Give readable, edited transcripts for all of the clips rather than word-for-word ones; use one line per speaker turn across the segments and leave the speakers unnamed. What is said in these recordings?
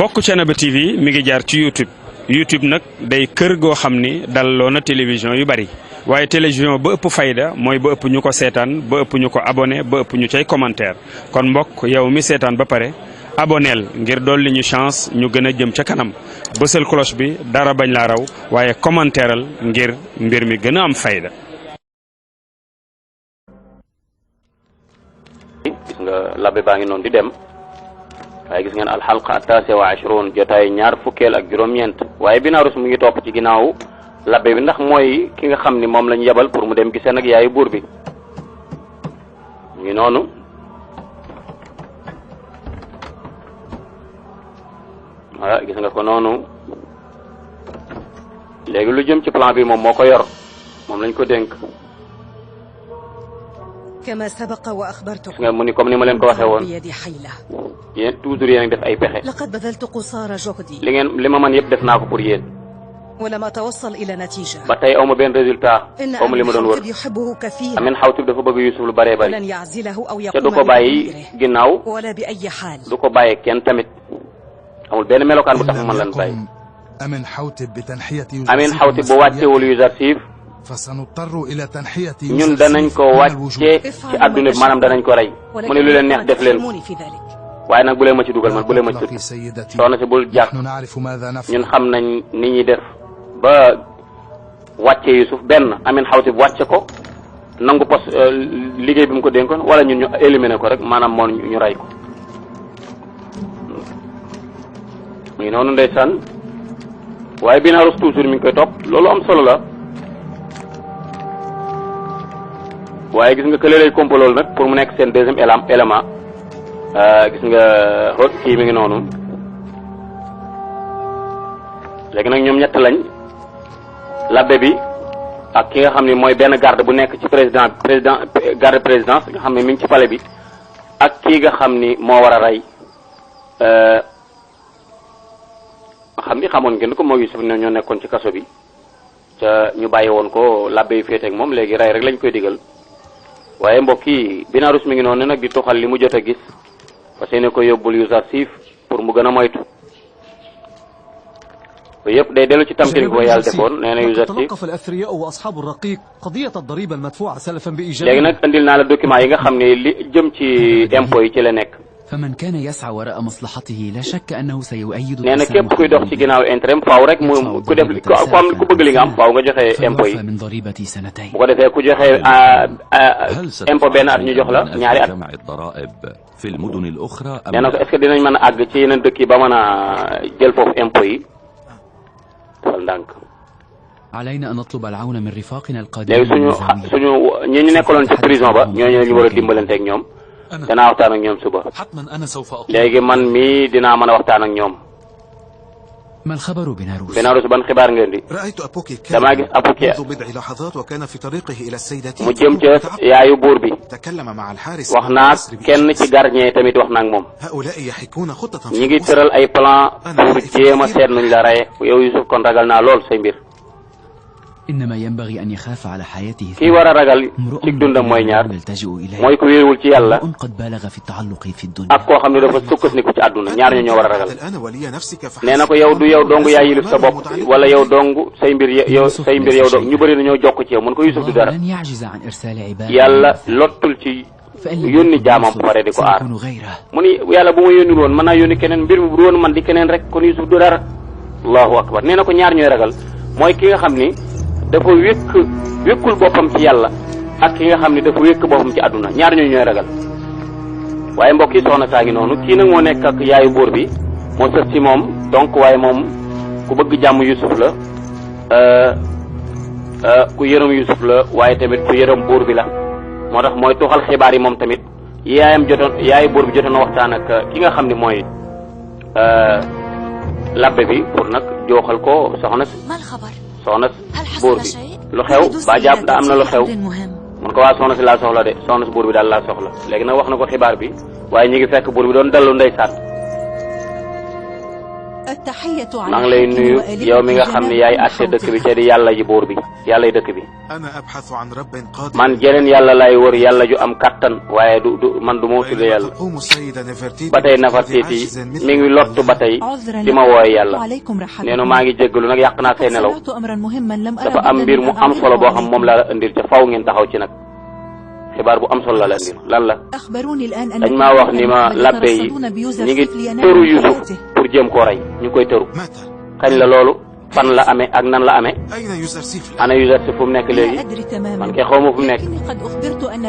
mbokk Thiénaba TV mi ngi jaar ci YouTube nag day kër goo xam ni dalloo na télévision yu bari waaye télévision ba ëpp fayda mooy ba ëpp ñu ko seetaan ba ëpp ñu ko abonné ba ëpp ñu cay commentaire kon mbokk yow mi seetaan ba pare aboneel ngir dolli ñu chance ñu gën a jëm ca kanam bësal cloche bi dara bañ laa raw waaye commentaireal ngir mbir mi gën a am fayda.
gis nga labbe baa ngi noonu di dem waaye gis ngeen alxalqa at-taasi wa ashruun jotaay ñaar fukkeel ak juróom-ñeent waaye Binarus mu ngi topp ci ginnaaw labbe bi ndax mooy ki nga xam ni moom lañu yebal pour mu dem gisee nag yaayu buur bi mu ngi noonu voilà gis nga ko noonu léegi lu jëm ci plan bi moom moo ko yor moom lañ ko dénk.
كما سبق وأخبرتكم
nga mu ni comme ni ma leen ko waxee woon yéen toujours yéen a def ay pexe
لقد بذلت قصارى جهدي
li ma mën yëpp def naa ko pour yéen
ولم أتوصل إلى نتيجة
ba tey aw ma benn résultat comme li ma doon wër
يحبه كثيرا
Amin Xawtib dafa bëgg Yuusuf lu bëree bëri
ولن يعزله أو
te du
يقوم
ko bàyyi ginnaaw
ولا بأي حال
du ko bàyyee kenn tamit amul benn melokaan bu tax mu mën leen bàyyi
Amin Xawtib
bu wàccewul Yuusuf ñun danañ ko wàcce ci àdduna bi maanaam danañ ko rey mu ne lu leen neex def leen ko waaye nag bu leen ma ci dugal man bu leen ma ci tudd soxna si bul jàpp ñun xam nañ ni ñuy def ba wàcce Yuusuf benn Amin Xawtib wàcce ko nangu pos liggéey bi mu ko dénkoon wala ñun ñu éliminer ko rek maanaam moo ñu rey ko muy noonu ndeysaan waaye Binarus toujours mi ngi koy topp loolu am solo la waaye gis nga kële lay kompalool nag pour mu nekk seen deuxième élément gis nga kii mi ngi noonu léegi nag ñoom ñett lañ labbe bi ak ki nga xam ne mooy benn garde bu nekk ci garde présidence nga xam ne mi ngi ci palais bi ak kii nga xam ni moo war a rey xam ni xamoon ngeen ko moo Yuusuf ne ñoo nekkoon ci kaso bi te ñu bàyyi woon ko labbe yi féete ak moom léegi rey rek lañ koy digal waaye mbokk yi Binarus mi ngi noonu nag di toxal li mu jot a gis parce que ne ko yóbbul Yuusuf pour mu gën a moytu yëpp day dellu ci tamkin ko yàlla defoon nee na Yuusuf léegi nag andil naa la document yi nga xam ne li jëm ci impôt yi ci la nekk
فمن كان يسعى وراء مصلحته لا شك أنه سيؤيد
nee na képp kuy dox ci ginnaaw intérêt faaw rek mu ku def ku bëgg li nga am faaw nga joxe impôt yi
من ضريبة سنتين
bu ko defee ku joxe impôt benn at ñu jox la ñaari at nee na ko est-ce que dinañ mën a àgg ci yeneen dëkk yi ba mën a jël foofu impôt yi wal ndànk
علينا أن نطلب العون من رفاقنا القادمين
léegi suñu ñi ñu nekkaloon ci prison ba ñooñu ñu war a dimbalante ak ñoom danaa waxtaan ak ñoom suba léegi man mii dinaa mën a waxtaan ak ñoom.
ما الخبر بناروس؟
Binarus ban xibaar ngeen di. damaa gis Apuki mu jëm ca yaayu buur bi wax naa kenn ci gardien tamit wax naa ak moom ñi ngi tëral ay plan pour jéem a seet nuñ la reye yow Yuusuf kon ragal naa lool say mbir.
إنما ينبغي أن يخاف على حياته
kii war a ragal ci dundam mooy ñaar mooy ku wéerul ci yàlla
قد بالغ في التعلق في الدنيا
ak koo xam ne dafa sukkandiku ci àdduna ñaar ñu ñoo war a ragal nee na ko yow du yow dong yaa yilif sa bopp wala yow dong say mbir yow dong ñu bëri nañoo jokk ci yow mun ko Yuusuf du dara yàlla lottul ci yónni jaamam bu pare di ko aar mu ni yàlla bu ma yónnul woon mën naa yónni keneen mbir mi bu woon man di keneen rek kon Yuusuf du dara allahu akbar nee na ko ñaar ñooy ragal mooy ki nga xam ni dafa wékkul boppam ci yàlla ak ki nga xam ne dafa wékk boppam ci àdduna ñaar ñooñu ñooy ragal waaye mbokk yi soxna saa ngi noonu kii nag moo nekk ak yaayu buur bi moo sës ci moom donc waaye moom ku bëgg jàmm Yuusuf la ku yërëm Yuusuf la waaye tamit ku yërëm buur bi la moo tax mooy tuxal xibaar yi moom tamit yaayu buur bi jotoon na waxtaan ak ki nga xam ne mooy labbe bi pour nag jooxal ko soxna buur bi lu xew ba jàpp da am na lu xew mun ko waa soxna si laa soxla de soxna si buur bi daal laa soxla léegi nag wax na ko xibaar bi waaye ñi ngi fekk buur bi doon dallu ndeysaan maa ngi lay nuyu yow mi nga xam ne yaay àtte dëkk bi ca di yàlla ji buur bi yàllay dëkk bi man jeneen yàlla lay wër yàlla ju am kattan waaye du man du moo tudde yàlla ba tey Nefertiti mi ngi lottu ba tey di ma wooye yàlla nee na maa ngi jéggalu nag yàq naa say nelaw dafa am mbir mu am solo boo xam moom laa la indil ca faw ngeen taxaw ci nag xibaar bu am solo la indil lan la dañ maa wax ni ma labbe yi ñi ngi tëru Yusuf pour jéem koo rey ñu koy tëru kañ la loolu fan la amee ak nan la amee ana Yuusuf fu mu nekk léegi man kay xaw ma fu mu nekk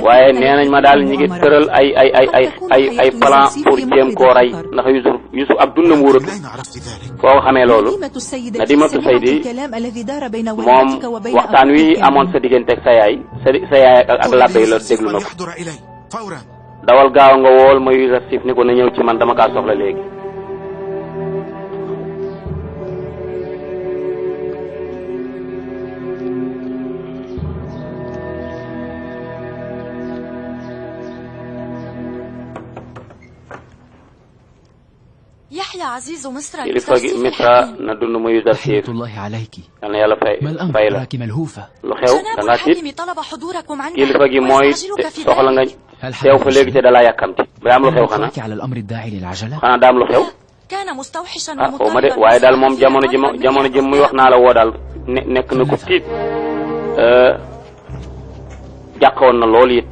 waaye nee nañ ma daal ñi ngi tëral ay plan pour jéem koo rey ndax Yusuf ak dundam wóoratu foo xamee loolu Nadimatu Saydi moom waxtaan wi amoon sa digganteeg sa yaay ak labbe yi la déglu na ko dawal gaaw nga wool ma Yuusuf ni ko na ñëw ci man dama kaa soxla léegi. kilifa gi Misra na dund mu Yuusuf yal na yàlla fay la lu xew da ngaa tiit kilifa gi mooy soxla nga teew fa léegi te da laa yàkkamti ba am lu xew xanaa daa am lu xew ah xaw ma de waaye daal moom jamono ji muy wax naa la woo daal nekk na ko tiit jàqoon na loolu it.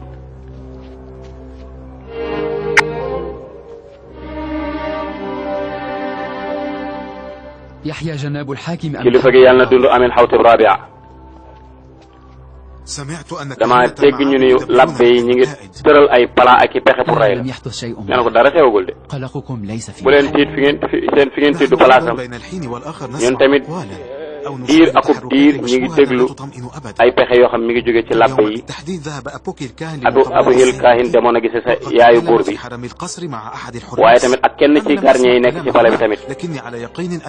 kilifa gi yàlla na dund Amin Xawtib Rabia dama dégg ñu ni labbe yi ñi ngi tëral ay plan ak i pexe pour rey la nee na ko dara xewagul de bu leen tiit fi ngeen tiit du palaasam ñun tamit diir akub diir ñi ngi déglu ay pexe yoo xam mi ngi jóge ci labbe yi Abu Hil Kaahin demoon a gise sa yaayu buur bi waaye tamit ak kenn ci garñe yi nekk ci pale bi tamit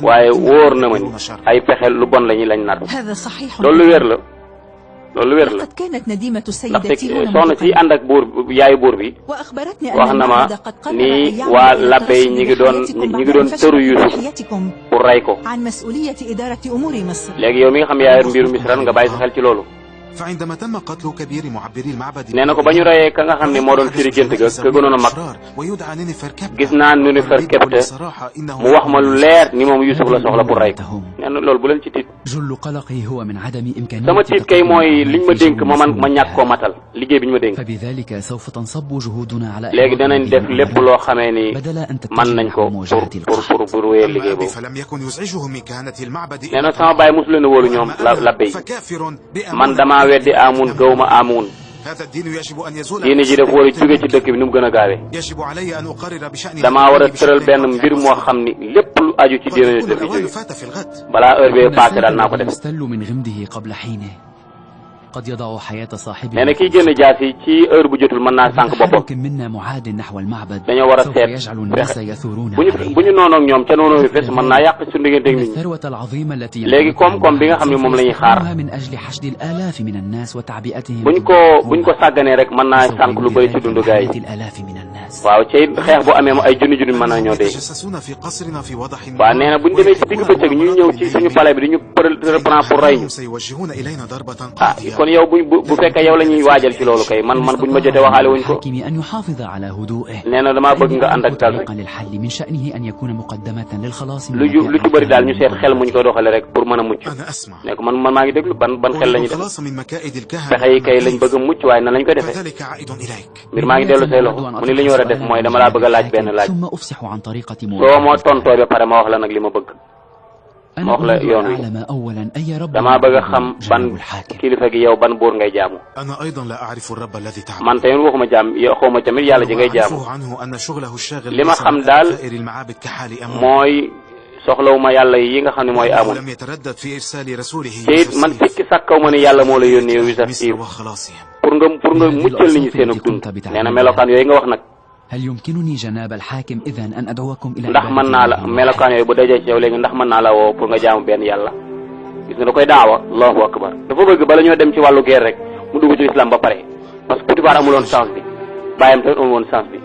waaye wóor na ma ni ay pexe lu bon lañ nar loolu wér la ndaxte soxna si ànd ak yaayu buur bi wax na ma ni waa labbe yi ñi ngi doon tëru Yuusuf pour rey ko léegi yow mi nga xam yaa yor mbiru Misra nga bàyyi sa xel ci loolu. nee na ko ba ñu reyee ka nga xam ne moo doon firi gént ga ka gënoon a mag gis naa nu ni Ferkepte mu wax ma lu leer ni moom Yuusuf la soxla pour rey ko nee na loolu bu leen ci tiit sama tiit kay mooy liñ ma dénk ma ñàkk koo matal liggéey bi ñu ma dénk léegi danañ def lépp loo xamee ni mën nañ ko pour wéyal liggéey boobu nee na sama baay mosu leen a wóolu ñoom labbe yi man dama weddi amun gawma amun diine ji daf war a jóge ci dëkk bi ni mu gën a gaawee damaa war a tëral benn mbir moo xam ni lépp lu aju ci diine ji dafi jóge balaa heure bee passé daal naa ko def nee na kiy génn jaas yi ci heure bu jotul mën naa sànq boppam dañoo war a seet fexe bu ñu noonu ak ñoom ca noonu yu fes mën naa yàq suñu diggante ak nit ñi léegi koom-koom bi nga xam ne moom la ñuy xaar buñ ko sàgganee rek mën naa sànq lu bëri ci dundu gaay yi waaw ci xeex bu amee ay junni mën na ñoo dee waaw nee na buñ demee ci digg bëccëg ñuy ñëw ci suñu palais bi di ñu reprendre pour rey ñu kon yow bu fekkee yow la ñuy waajal ci loolu kay man buñ ma jotee waxaale wuñ ko nee na damaa bëgg nga ànd ak dal rek lu ci bëri daal ñu seet xel muñ ko doxale rek pour mën a mucc ne ko man maa ngi déglu ban xel la ñuy def pexe yi kay lañ bëgg a mucc waaye nan lañ ko defee mbir maa ngi dellu say loxo mu ni li ñu war a def mooy dama laa bëgg a laaj benn laaj soo moo tontoo ba pare ma wax la nag li ma bëgg ma wax la yoon wi damaa bëgg a xam ban kilifa gi yow ban buur ngay jaamu man tamit waxuma jaam yow xawma tamit yàlla ji ngay jaamu li ma xam daal mooy soxlawuma yàlla yi nga xam ne mooy amul te it man sikki sàkkaw ma ne yàlla moo la yónni yow Yuusuf pour nga muccal nit ñi seen ak dund nee na melokaan yooyu nga wax nag ndax mën naa la melokaan yooyu bu dajee ci yow léegi ndax mën naa la woo pour nga jaamu benn yàlla gis nga da koy daawa allahu akbar dafa bëgg bala ñoo dem ci wàllu guerre rek mu dugg ci islam ba pare parce que Potifar amuloon chance bi bàyyam tamit amuloon chance bi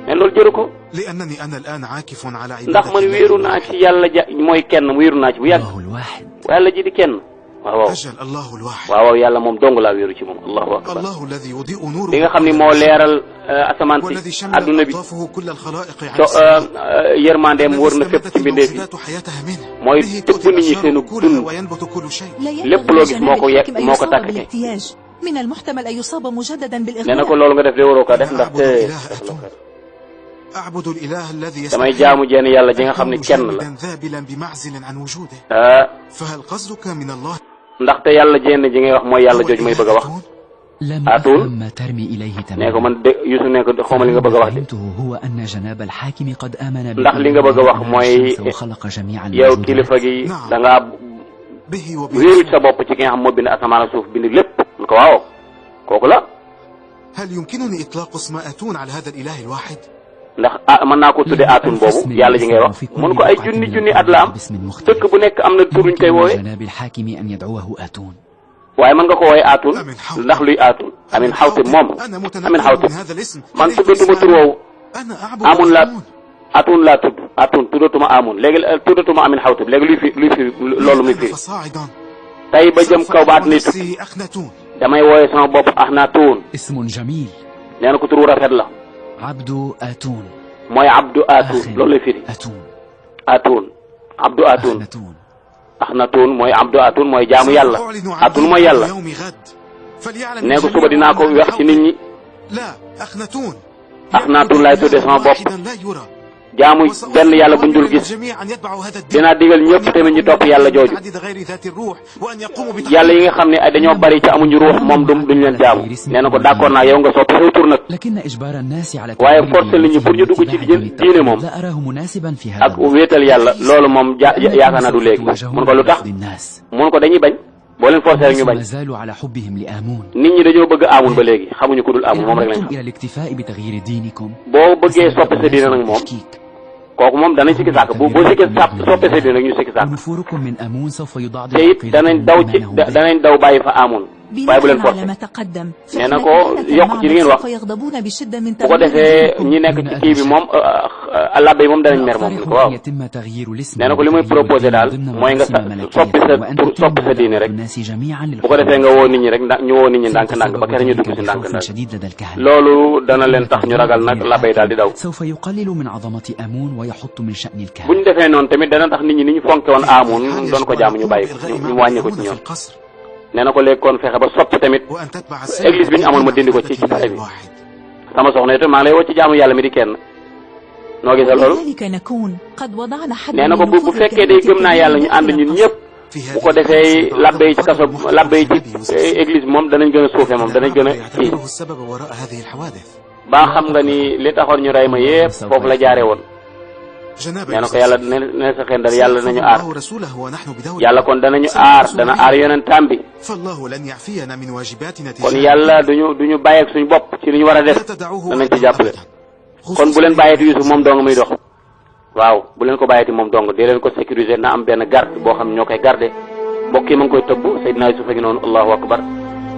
mais loolu jëru ko ndax man wéeru naa ci yàlla mooy kenn wéeru naa ci bu yàgg yàlla ji di kenn waaw waaw yàlla moom dong laa wéeru ci moom allahu akbar li nga xam ni moo leeral asamaan si adduna bi yërmandeem wër na fépp ci mbindeef yi mooy tëbb nit ñi seenu dund lépp loo gis moo ko tàkkate nee na ko loolu nga def de waroo ko def ndaxte damay jaamu jenn yàlla ji nga xam ne kenn la ndaxte yàlla jenn ji ngay wax mooy yàlla jooj may bëgg a wax aatul nee ko man de Yuusu ne ko xawma li nga bëgg a wax de ndax li nga bëgg a wax mooy yow kilifa gi da ngaa wéeru ci sa bopp ci ki nga xam moo bind asamaan ak suuf bind lépp mun ko waaw kooku la ndax mën naa ko tudde aatun boobu yàlla ji ngay wax mun ko ay junni at la am dëkk bu nekk am na turuñ koy woowe waaye mën nga ko woowe aatun ndax luy aatun amin xawtib moom amin xawtib man tuddatuma tur woowu amun laa atun laa tudd atun tuddatuma amun léegi tuddatuma amin xawtib léegi luy fi loolu muy firi tey ba jëm kaw ba at nay tukki damay woowe sama bopp Axnaatuun nee na ko turu rafet la
Abdu Atun
mooy Abdu Atun loolu lay firi Atun Abdu Atun Axnaatuun mooy Abdu Atun mooy jaamu yàlla Atun mooy yàlla nee ko suba dinaa ko wax ci nit ñi Axnaatuun laay tuddee sama bopp jaamu benn yàlla buñ dul gis dinaa digal ñëpp tamit ñu topp yàlla jooju yàlla yi nga xam ne ay dañoo bari ca amuñu ruux moom duñ leen jaamu nee na ko d'accord naa yow nga soppi say tur nag waaye forcé nit ñi pour ñu dugg ci diine moom ak wéetal yàlla loolu moom yaakaar naa du léegi mun ko lu tax mun ko dañuy bañ boo leen forcé rek ñu bañ nit ñi dañoo bëgg amun ba léegi xamuñu ko dul amun moom rek lañ xam boo bëggee soppi sa diine nag moom kooku moom danañ sikki sàkk boo sikki soppe sa diine rek ñu sikki sàkk te it danañ daw bàyyi fa amun waaye bu leen forcé nee na ko yokk ci li ngeen wax bu ko defee ñi nekk ci kii bi moom labbe yi moom danañ mer moom ko waaw nee na ko li muy proposé daal mooy nga soppi sa diine rek bu ko defee nga woo nit ñi rek ñu woo nit ñi ndànk-ndànk ba kere ñu dugg si ndànk-ndànk loolu dana leen tax ñu ragal nag labbe yi daal di daw bu ñu defee noonu tamit dana tax nit ñi ni ñu fonke woon amun doon ko jaamu ñu bàyyi ko ñu wàññi ko ci ñoom nee na ko léegi kon fexe ba soppi tamit église bi ñu amoon ma dindi ko ci pare bi sama soxna itam maa ngi lay woo ci jaamu yàlla mi di kenn noo gisal loolu nee na ko bu fekkee day gëm naa yàlla ñu ànd ñun ñëpp bu ko defee labbe yi ci kaso labbe yi ci église bi moom danañ gën a suufe moom danañ gën a kii ba xam nga ni li taxoon ñu rey ma yëpp foofu la jaare woon nee na ko yàlla ne sa xel dal yàlla nañu aar yàlla kon danañu dana aar yonentam bi kon yàlla duñu bàyyi ak suñu bopp ci li ñu war a def danañ ci jàppale kon bu leen bàyyeeti Yuusuf moom dong muy dox waaw bu leen ko bàyyeeti moom dong dee leen ko sécuriser na am benn garde boo xam ne ñoo koy garde mbokk yi ma ngi koy tëbb Seydina Yuusuf a ngi noonu allahu akbar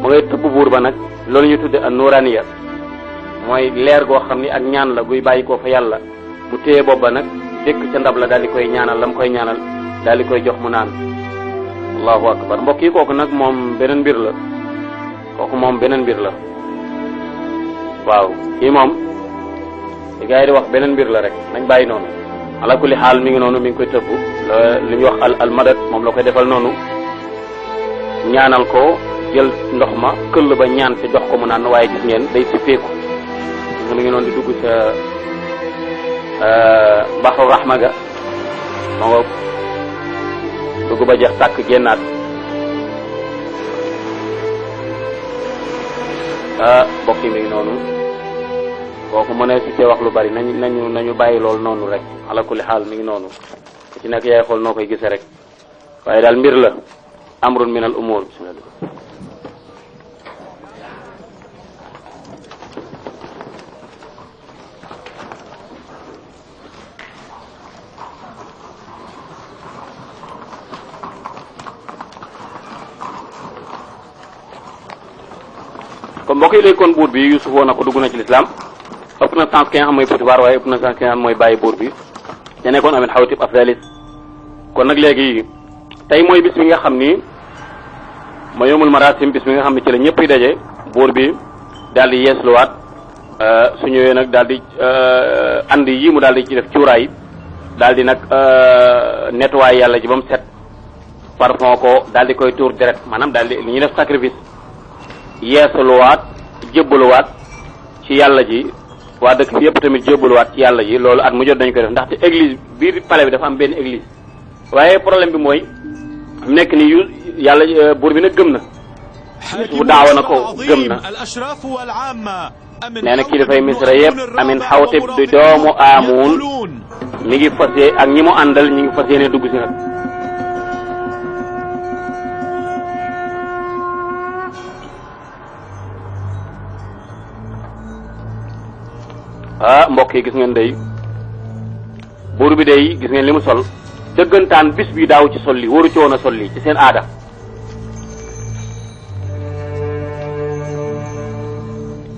ma ngay tëbb buur ba nag loolu ñu tudde an nuraniya mooy leer goo xam ni ak ñaan la guy bàyyi ko fa yàlla mu téye booba nag dëkk ca ndab la daal di koy ñaanal la mu koy ñaanal daal di koy jox mu naan allahu akbar mbokk yi kooku nag moom beneen mbir la waaw kii moom li gars yi di wax beneen mbir la rek nañ bàyyi noonu ala kulli xaal mi ngi noonu mi ngi koy tëbb li ñuy wax al madad moom la koy defal noonu ñaanal ko jël ndox ma këll ba ñaan te jox ko mu naan waaye gis ngeen day sippeeku mi ngi noonu di dugg ca baxru rahma ga ma nga dugg ba jeex tàkk génnaat bokk yi mi ngi noonu kooku mu ne su cee wax lu bari nañu bàyyi loolu noonu rek ala kulli xaal mi ngi noonu ku ci nekk yaay xool noo koy gisee rek waaye daal mbir la amrun min al umur kon mbokk yi léegi kon buur bi Yuusuf woon na ko dugg na ci lislaam ëpp na sens ki nga xam mooy Potifar waaye ëpp na sens ki nga xam mooy bàyyi buur bi te nekkoon Amin Xawtib Afdalis. kon nag léegi tey mooy bis bi nga xam ni ma yomul marasim bis bi nga xam ne ci la ñëpp yi daje buur bi daal di yeesluwaat su ñëwee nag daal di andi yi mu daal di ci def cuuraay daal di nag nettoyé yàlla ji ba mu set parfum ko daal di koy tuur deret maanaam daal di li ñuy def sacrifice yeesluwaat jébbaluwaat ci yàlla ji waa dëkk bi yëpp tamit jébbaluwaat ci yàlla ji loolu at mu jot dañu koy def ndaxte église biir palais bi dafa am benn église waaye problème bi mooy nekk ni yu yàlla buur bi nag gëm na bu daawa na ko gëm na nee na kilifay Misra yëpp Amin Xawtib di doomu Amun mi ngi fas yéene ak ñi mu àndal ñi ngi fas yéene dugg si nag mbokk yi gis ngeen day buur bi day gis ngeen li mu sol dëggantaan bis bi daaw ci sol li waru ci woon a sol li ci seen aada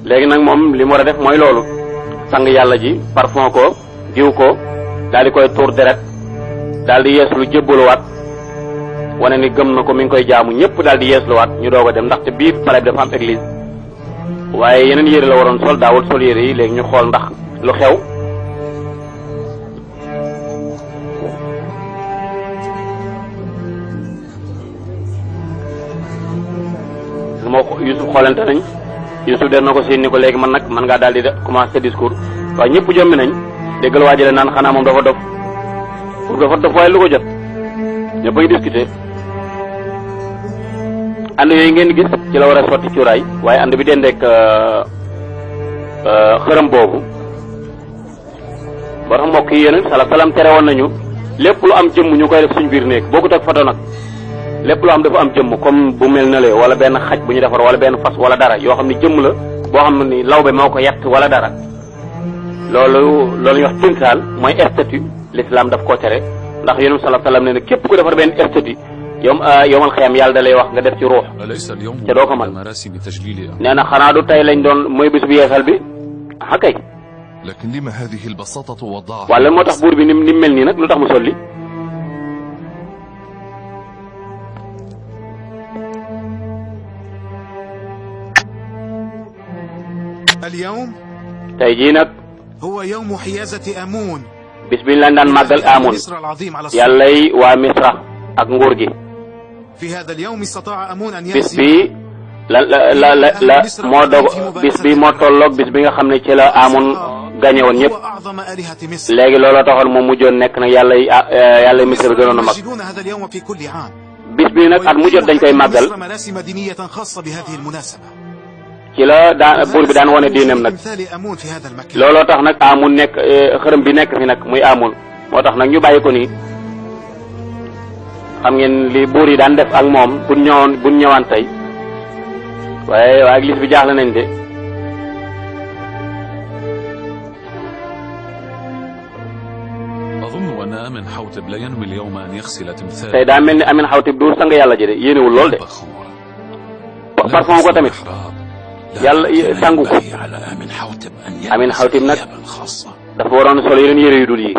léegi nag moom li mu war a def mooy loolu sang yàlla ji parfum ko diw ko daal di koy tuur deret daal di yeeslu jébbaluwaat wane ni gëm na ko mi ngi koy jaamu ñëpp daal di yeesluwaat ñu doog a dem ndaxte biir palais bi dafa am église waaye yeneen yére la waroon sol daawul sol yére yi léegi ñu xool ndax lu xew Yusuf xoolante nañ Yusuf der na ko siin ni ko léegi man nag man ngaa daal di commencé discours waaye ñëpp jommi nañ déggal waa jële naan xanaa moom dafa dof pour dafa dof waaye lu ko jot ñëpp a ngi discuter ànd yooyu ngeen gis ci la war a sotti cuuraay waaye ànd bi dendeek xërëm boobu ba tax mbokk yi yéen salaam tere woon nañu lépp lu am jëmm ñu koy def suñ biir néeg bokkut ak photo nag lépp lu am dafa am jëmm comme bu mel na le wala benn xaj bu ñu defar wala benn fas wala dara yoo xam ne jëmm la boo xam ni lawbe moo ko yett wala dara loolu ñuy wax timsaal mooy statue l'islam daf koo tere ndax yonent sallallahu alayhi wasallam ne ne képp ku defar benn statue yowmal xiyam yàlla da lay wax nga def ci ruux te doo ko mën nee na xanaa du tey lañ doon mooy bis bu yeesal bi ah kay wala moo tax buur bi ni mel nii nag lu tax mu solli tey jii nag bis bi ñu leen daan màggal Amun yàlla yi waa Misra ak nguur gi bis bi la moo dog bis bi moo tolloog bis bi nga xam ne ci la Amun gañe woon ñëpp léegi looloo taxoon moom mujjoon nekk nag yàlla Misra bi gënoon a mag bis bi nag at mu jot dañ koy màggal ci la buur bi daan wane diinam nag looloo tax nag Amun nekk xërëm bi nekk fi nag muy Amun moo tax nag ñu bàyyi ko nii xam ngeen li buur yi daan def ak moom buñ ñëwaan tey waaye église bi jaaxle nañ de tey daa mel ni Amin Xawtib du sang yàlla ji de yéenewul lool de parfum ko tamit yàlla sangu ko Amin Xawtib nag dafa waroon sol yeneen yére yu dul yi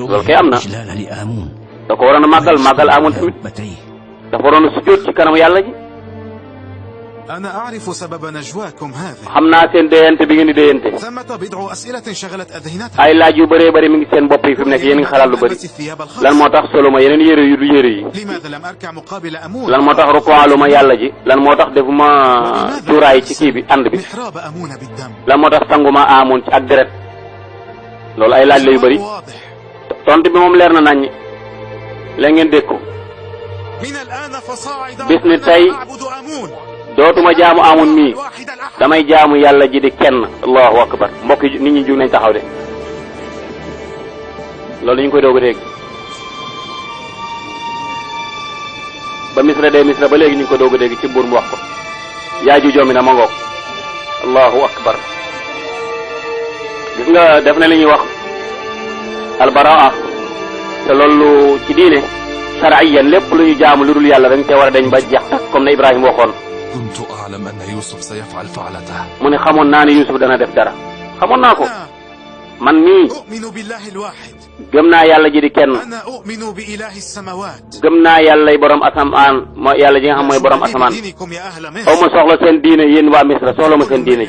loolu kay am na da ko waroon a màggal Amun tamit dafa waroon a sujjóot ci kanam yàlla ji xam naa seen déyante bi ngeen di déyante ay laaj yu bëree bëri mi ngi seen bopp yi fi mu nekk yéen ngi xalaat lu bëri lan moo tax solo ma yeneen yére yu du yére yi lan moo tax rukkaalu ma yàlla ji lan moo tax defuma cuuraay ci kii bi ànd bi lan moo tax sanguma Amun ci ak deret loolu ay laaj la yu bëri tontu bi moom leer na naññ la ngeen dégg ko bis ni tey dootuma jaamu Amun mii damay jaamu yàlla ji di kenn allahu akbar mbokk yi nit ñi jug nañ taxaw de loolu ñu ngi koy doog a dégg ba Misra ba léegi ñu ngi ko doog a dégg ci buur mu wax ko yaa ju joomi na ma ngoog allahu akbar gis nga def na li ñuy wax albaraa te loolu ci diine shar'iyyan lépp lu ñu jaamu lu dul yàlla dañ cee war a dañ ba jeex tak comme ne Ibrahima waxoon
كنت أعلم أن يوسف سيفعل فعلته.
mu ne xamoon naa ne Yuusuf dana def dara xamoon naa ko man mii
أؤمن بالله الواحد.
gëm naa yàlla ji di kenn
أنا أؤمن بإله السماوات.
gëm naa yàllay borom asamaan mooy yàlla ji nga xam mooy borom asamaan
دينكم يا أهل
aw
مصر.
ma soxla seen diine yéen waa Misra soxla ma seen diine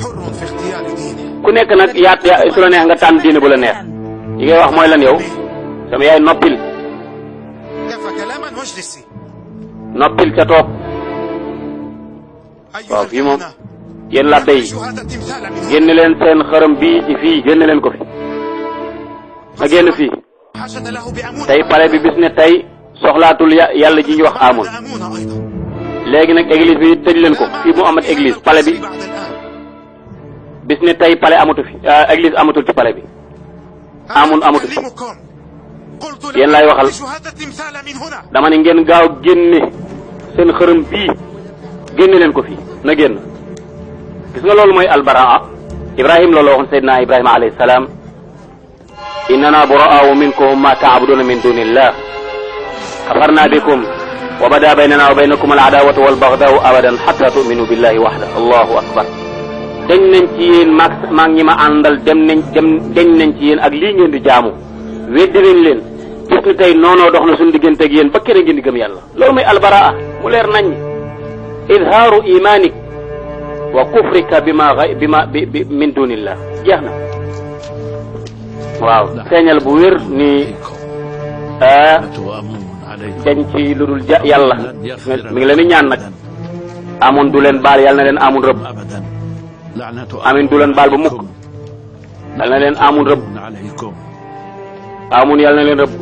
حر في اختيار دينه.
ku nekk nag yaa su la neex nga tànn diine bu la neex li ngay wax mooy lan yow sama yaay noppil
كفى كلاما واجلسي.
noppil ca toog
أيها
waaw fii moom
الكهنة،
yéen labbe yi
أخرجوا هذا التمثال من هنا.
génn leen seen xërëm bii ci fii génn leen ko fi na génn fii
حاجة له بأمون.
tey pale bi bis ne tey soxlaatul yàlla ji ñu wax amul
أمون أيضا.
léegi nag église bi tëj leen ko fii mu amat église pale bi
بعد الآن.
bis ne tey pale amatu fi église amatul ci pale bi amun amatu fi
أكلمكم. قلت
yéen laay waxal
أخرجوا هذا التمثال من هنا.
dama ne ngeen gaaw génne seen xërëm bii génne leen ko fii na génn gis nga loolu mooy albaraa Ibrahim loolu waxoon Seydina Ibrahima alayhi salaam innana buraa'u minkum ma ta'buduna min dunillah kafarna bikum wa bada baynana wa baynakum al-adawatu wal baghdau abadan hatta tu'minu billahi wahda allahu akbar dañ nañ ci yéen maag ñi ma àndal dañ nañ ci yéen ak lii ngeen di jaamu weddi nañ leen gis ni tey noonoo dox na suñu diggante ak yéen ba kere ngeen di gëm yàlla loolu mooy albaraa mu leer nañ idhaaru imanik wa kufrika bima min dunillah jeex na waaw feeñal bu wér ni dañ ci lu dul yàlla mi ngi leen di ñaan nag amoon du leen baal yàlla na leen amun rëbb amin du leen baal ba mukk yàlla na leen amun rëbb amun yàlla na leen rëbb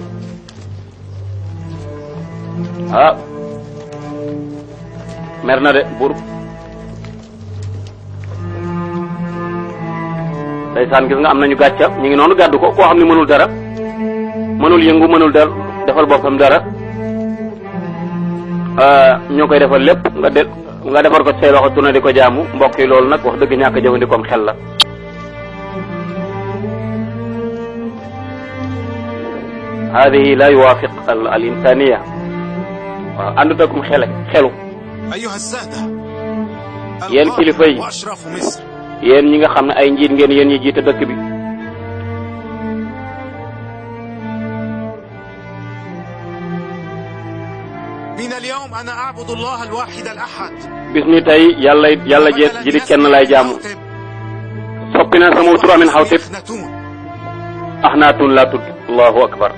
ah mer na de buur ndeysaan gis nga am nañu gàcca ñu ngi noonu gàddu ko koo xam ne mënul dara mënul yëngu mënul dara defal boppam dara ñoo koy defal lépp nga defar ko say loxo tuna di ko jaamu mbokk yi loolu nag wax dëgg ñàkk a jëfandikoom xel la hadihi la yuwafiq al insaniya waaw àndut akum xelu
أيها السادة.
yéen kilifa yi
وأشراف مصر.
yéen ñi nga xam ne ay njiit ngeen yéen ñi jiite dëkk bi
من اليوم أنا أعبد الله الواحد الأحد.
bis ni tey yàlla jeet ji di kenn lay jaamu soppi na sama tur Amin Xawtib Axnaatun laa tudd allahu akbar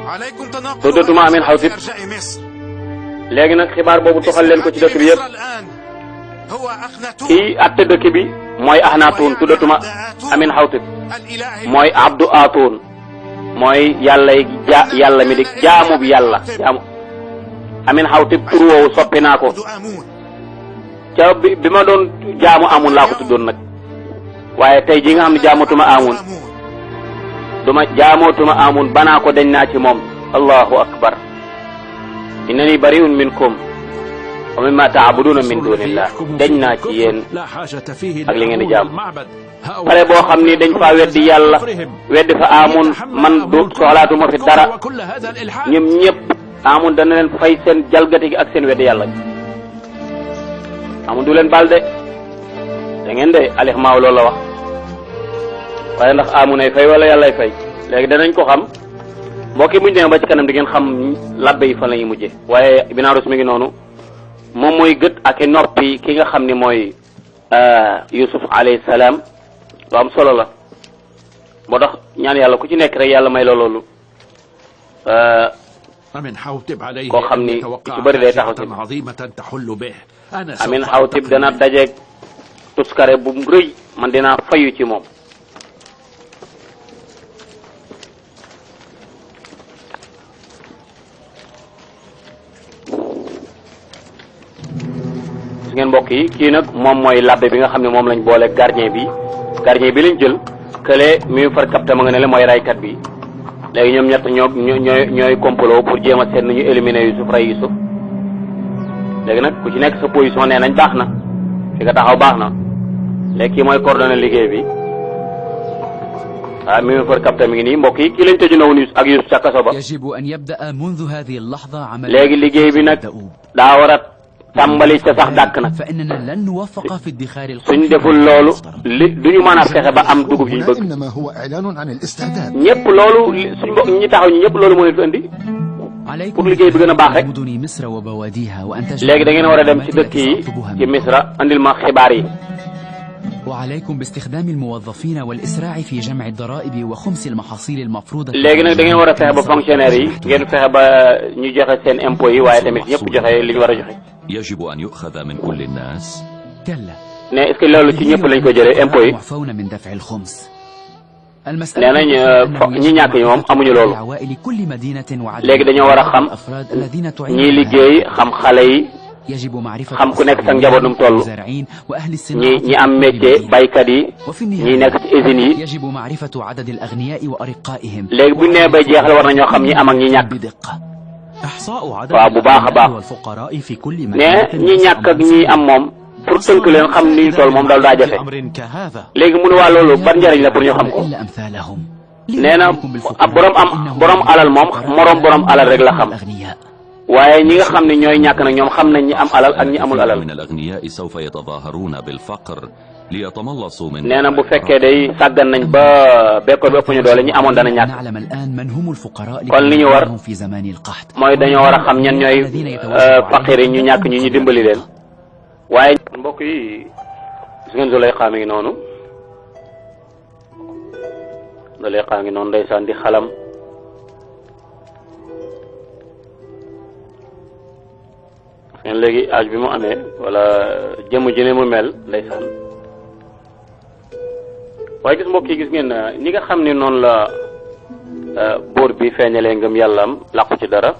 عليكم تناقض
tuddatuma Amin Xawtib
أرجاء مصر.
léegi nag xibaar boobu toxal leen ko ci dëkk bi yëpp
الآن هو أخناتون
kii atte dëkk bi mooy Axnaatun tuddatuma Amin Xawtib
الإله
mooy Abdu Aatun mooy yàlla mi di jaamu bi yàlla jaamu Amin Xawtib tur woowu soppi naa ko
آمون.
ca bi ma doon jaamu amun laa ko tuddoon nag waaye tey ji nga xam ne jaamatuma amun duma jaamootuma amun banaa ko dañ naa ci moom allahu akbar innani bariun minkum wa mimma taabuduna min dunillah dañ naa ci yéen ak li ngeen di jaam pare boo xam ni dañ faa weddi yàlla weddi fa amun man du soxlaatuma fi dara ñoom ñëpp amun dana leen fay seen jalgati gi ak seen weddi yàlla amun du leen baal de da ngeen de alix maaw loolu la wax waaye ndax amunay fay wala yàllay fay léegi danañ ko xam mbokk yi muñ demee ba ci kanam di ngeen xam labbe yi fan la ñuy mujje waaye binaaru mi ngi noonu moom mooy gët ak noppi ki nga xam ni mooy Yusuf alayhi salaam lu am solo la moo tax ñaan yàlla ku ci nekk rek yàlla may la loolu koo xam ni ci bëri day taxaw si Amin Xawtib dana dajeeg tuskare bu rëy man dinaa fayu ci moom gis ngeen mbokk yi kii nag moom mooy labbe bi nga xam ne moom lañ boole gardien bi lañ jël kële mi far capté ma nga ne la mooy raykat bi léegi ñoom ñett ñooy complot pour jéem a seet nu ñu éliminer Yusuf rey Yusuf léegi nag ku ci nekk sa position nee nañ baax na fi nga taxaw baax na léegi kii mooy coordonné liggéey bi ah mi ngi far capté mi ngi nii mbokk yi kii lañ tëju na woon ak Youssouf ca kaso ba.
يجب أن يبدأ منذ هذه اللحظة عمل
léegi liggéey bi nag daa war a tàmbali ca sax dàkk nag.
فإننا لن نوفق في ادخار
suñ deful loolu li duñu mën a fexe ba am dugub yi bëgg. ñëpp loolu suñ mbokk ñi taxaw ñi ñëpp loolu moo leen fi indi. pour liggéey bi gën a baax rek. léegi da ngeen war a dem ci dëkk yi ci Misra andil ma xibaar yi.
وعليكم باستخدام الموظفين والإسراع في جمع الضرائب وخمس المحاصيل المفروضة.
léegi nag da ngeen war a fexe ba fonctionnaire yi ngeen fexe ba ñu joxe seen impôts yi waaye tamit ñëpp joxe li ñu war a joxe.
يجب أن يؤخذ من كل الناس.
كلا.
ne est-ce que loolu ci ñëpp lañ ko jëlee impôts yi.
معفون من دفع الخمس.
nee nañ ñi ñàkk ñi moom amuñu loolu. léegi dañoo war a xam ñi liggéey xam xale yi. xam ku nekk sa njaboot nu mu toll ñi am métier baykat yi ñi nekk ci usines yi léegi bu ñu nee bay jeexal war nañoo xam ñi am ak ñi ñàkk waaw bu baax a baax mais ñi ñàkk ak ñi am moom pour tënk leen xam ni ñu toll moom daal daa jafe léegi mu ne waa loolu ban njëriñ la pour ñu xam ko nee na borom alal moom moroom borom alal rek la xam. waaye ñi nga xam ne ñooy ñàkk nag ñoom xam nañ ñi am alal ak ñi amul alal. nee na bu fekkee day sàggan nañ ba bekkoor bi ëpp ñu doole ñi amoon dana ñàkk. kon li ñu war mooy dañoo war a xam ñan ñooy faqir yi ñu ñàkk ñu dimbali leen. waaye mbokk yi gis ngeen Zuleyxa mi ngi noonu Zuleyxa ngi noonu ndeysaan di xalam. léegi âge bi mu amee wala jëmm ji ne mu mel ndeysaan waaye gis mbokk yi gis ngeen ñi nga xam ne noonu la buur bi feeñalee ngëm yàllaam làqu ci dara.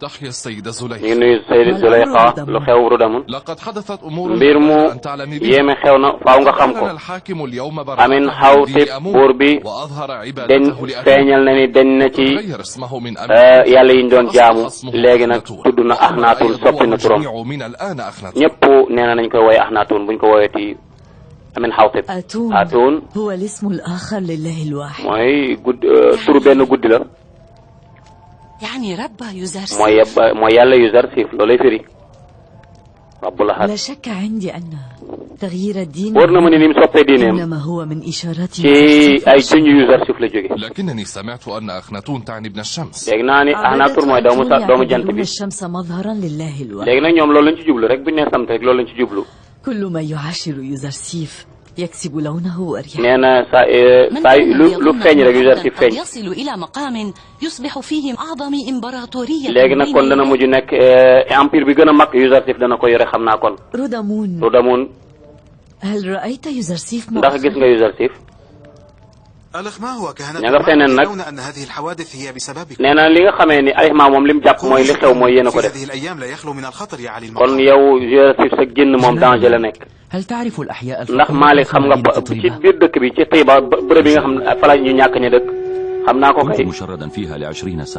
تحيا السيدة زليخة.
ñu ngi nuyu Sayida Zuleyxa lu xew Rudamun.
لقد حدثت أمور
mbir mu yéeme xew na faaw nga xam ko. amin xawtib buur bi dañ feeñal na ni dañ na ci yàlla yi ñu doon jaamu léegi nag tudd na Axnaatun soppi na turam ñëpp nee na nañ koy woowee Axnaatun buñ ko woowee amin xawtib. Atun mooy turu benn guddi la. mooy yàlla Yuzarsif loolay firi rabbul ahad. wóor na ma ni mu soppee diineem ci ay junj Yuzarsif la jóge. léegi naa ni Axnaatun mooy doomu jant bi. léegi nag ñoom loolu lañ ci jublu rek bu ñu nee samt rek loolu lañ ci jublu. nee na saa lu feeñ rek Yuzarsif feeñ. léegi nag kon dana mujj nekk empire bi gën a mag Yuzarsif dana ko yore xam naa kon. Rudamun. ndax gis nga Yuzarsif. ña nga feneen nag nee na li nga xamee ni alixmaa moom li mu jàpp mooy li xew mooy yéen a ko def kon yow Yuzarsif sa génn moom danger la nekk. ndax Malick xam nga ci biir dëkk bi ci Tayba bërëb yi nga xam ne fa la ñu ñàkk ña dëkk xam naa ko kay.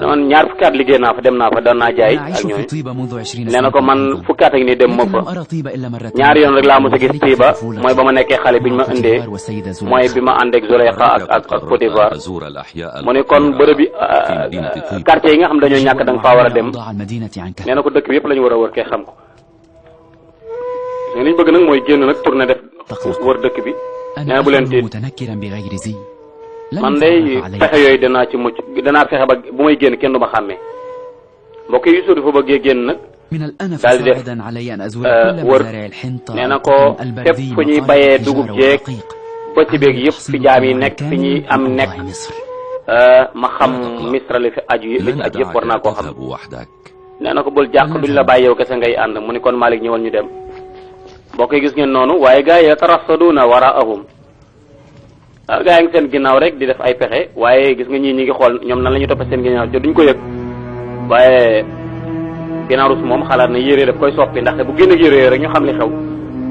man ñaar fukki at liggéey naa fa dem naa fa daan naa jaay ak ñooñu nee na ko man fukki at ak nii dem ma fa ñaari yoon rek laa mos a gis Tayba mooy ba ma nekkee xale bi ñu ma indee mooy bi ma ànd ak Zuleyxa ak Côte d'Ivoire mu ne kon bërëb yi quartier yi nga xam dañoo ñàkk da nga faa war a dem nee na ko dëkk bi yëpp la ñu war a wër kay xam ko. li ñu bëgg nag mooy génn nag tourné def wër dëkk bi nee na bu leen tiit man day fexe yooyu danaa ci mucc danaa fexe ba bu may génn kenn du ma xàmmee mbokk yi Yuusuf dafa bëggee génn nag daal di def wër nee na ko fépp fu ñuy bayee dugub jeeg bëcc beeg yëpp fi jaam yi nekk fi ñuy am nekk ma xam Misra li fi aju yëpp war naa koo xam nee na ko bul jàq duñ la bàyyi yow kese ngay ànd mu ni kon Malick ñëwal ñu dem. mbokk yi gis ngeen noonu waaye gars yi yatarassaduuna waraahum gars yi ngi seen ginnaaw rek di def ay pexe waaye gis nga ñii ñi ngi xool ñoom nan la ñu toppee seen ginnaaw te duñ ko yëg waaye ginnaaw rus moom xalaat na yére daf koy soppi ndaxte bu génn ak yére rek ñu xam li xew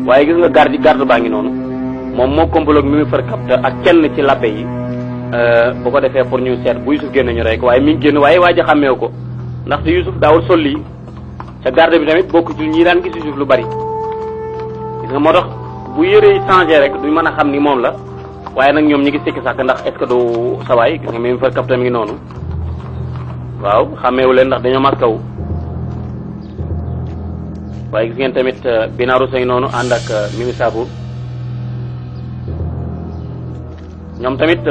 waaye gis nga garde baa ngi noonu moom moo complot mi ngi far capte ak kenn ci labbe yi bu ko defee pour ñu seet bu Yusuf génn ñu rek waaye mi ngi génn waaye waa ji xàmmeewu ko ndaxte Yusuf daawul sol lii te garde bi tamit bokk ci ñi daan gis Yusuf lu bari gis nga moo tax bu yére yi changé rek duñ mën a xam ni moom la waaye nag ñoom ñi ngi sikki sàkk ndax est-ce que du sawaay gis nga même far capitaine mi ngi noonu waaw xàmmeewu leen ndax dañoo maskawu waaye gis ngeen tamit binaaru say noonu ànd ak Mimi Sabu ñoom tamit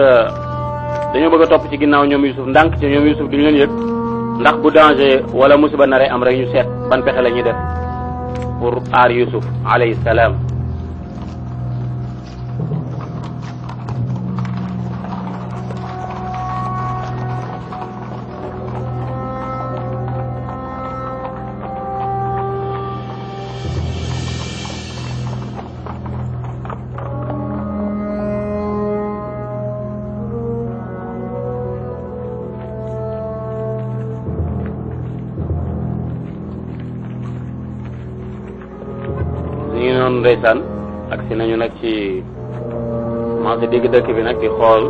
dañoo bëgg a topp ci ginnaaw ñoom Yusuf ndànk ci ñoom Yusuf duñu leen yëg ndax bu danger wala musiba naree am rek ñu seet ban pexe la ñuy def pour aar Yusuf alayhi salaam. ndeysaan agsi nañu nag ci commencé dégg dëkk bi nag di xool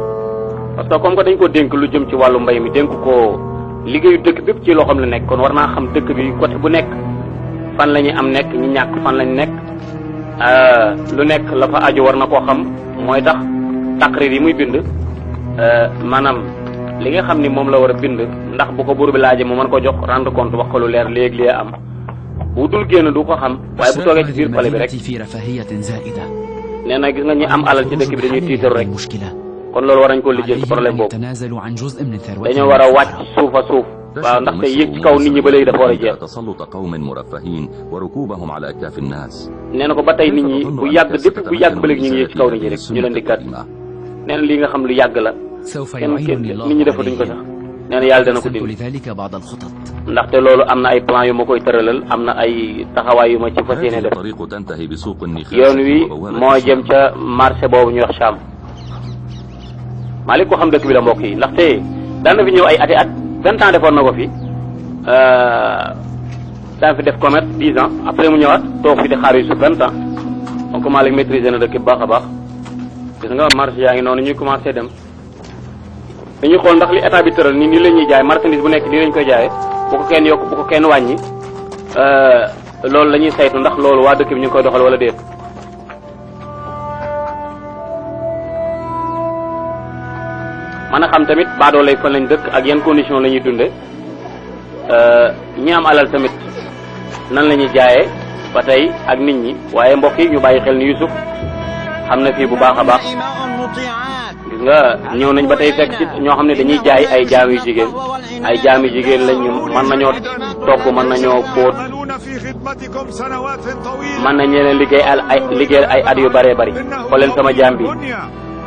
parce que comme que dañ ko dénk lu jëm ci wàllu mbay mi dénk ko liggéeyu dëkk bépp ci loxoom la nekk kon war naa xam dëkk bi côté bu nekk fan la ñuy am nekk ñi ñàkk fan lañ nekk lu nekk la fa aju war na koo xam mooy tax taqrir yi muy bind maanaam li nga xam ni moom la war a bind ndax bu ko buur bi laajee mu mën ko jox rendre compte wax ko lu leer léegi lee am bu dul génn du ko xam waaye bu toogee ci biir pale bi rek nee na gis nga ñi am alal ci dëkk bi dañuy tiitaru rek kon loolu war nañ ko lijjee ci problème boobu dañoo war a wàcc suuf a suuf waaw ndaxte yéeg ci kaw nit ñi ba léegi dafa war a jeex nee na ko ba tey nit ñi bu yàgg depuis bu yàgg ba léegi ñu ngi yéeg ci kaw nit ñi rek ñu leen di kat nee na lii nga xam lu yàgg la kenn nit ñi defa duñ ko sax nee na yàlla dana ko dindi ndaxte loolu am na ay plan yu ma koy tëralal am na ay taxawaay yu ma ci fas yéene def yoon wi moo jëm ca marché boobu ñuy wax Cham Malick ko xam dëkk bi la mbokk yi ndaxte daan na fi ñëw ay ati at 20 ans defoon na ko fi daan fi def commerce 10 ans après mu ñëwaat toog fi di xaar yu su 20 ans donc Malick maîtriser na dëkk bi baax a baax gis nga marché yaa ngi noonu ñuy commencé dem dañuy xool ndax li état bi tëral nii la ñuy jaay marchandise bu nekk nii lañ koy jaayee bu ko kenn yokk bu ko kenn wàññi loolu la ñuy saytu ndax loolu waa dëkk bi ñu ngi koy doxal wala déet. mën a xam tamit baadoo lay fan lañ dëkk ak yan condition la ñuy dunde ñi am alal tamit nan la ñuy jaayee ba tey ak nit ñi waaye mbokk yi ñu bàyyi xel ni Yusuf xam na fii bu baax a baax gis nga ñëw nañ ba tey fekk ci ñoo xam ne dañuy jaay ay jaam yu jigéen ay jaam yu jigéen lañ ñu mën nañoo togg mën nañoo fóot mën nañ leen liggéey ay at yu bëree bëri xool leen sama jaam bi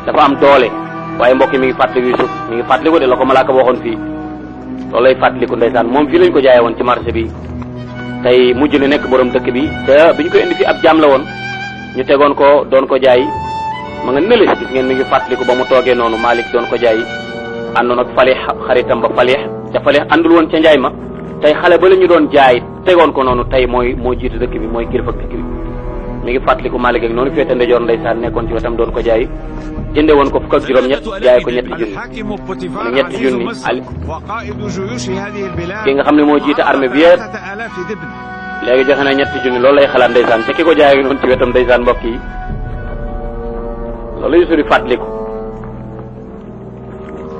dafa am doole waaye mbokk mi ngi fàttaliku Yusuf mi ngi fàttaliku de la ko malaaka waxoon fii loolu lay fàttaliku ndeysaan moom fii lañ ko jaayee woon ci marché bi tey mujj na nekk borom dëkk bi te bi ñu koy indi fi ab jaam la woon ñu tegoon ko doon ko jaay ma nga nële gis ngeen mi ngi fàttaliku ba mu toogee noonu Malick doon ko jaay àndoon ak Falih xaritam ba Falih te Falih àndul woon ca njaay ma tey xale ba la ñu doon jaay tegoon ko noonu tey moo jiitu dëkk bi mooy kilifa dëkk bi mi ngi fàttaliku Malick ak noonu féete ndejoor ndeysaan nekkoon ci wetam doon ko jaay jënde woon ko fukk ak juróom-ñett jaay ko ñetti junni ali ki nga xam ne moo jiite armée bi yëpp léegi joxe na ñetti junni loolu lay xalaat ndeysaan te ki ko jaay noonu ci wetam ndeysaan mbokk yi loolu Yusuf di fàttaliku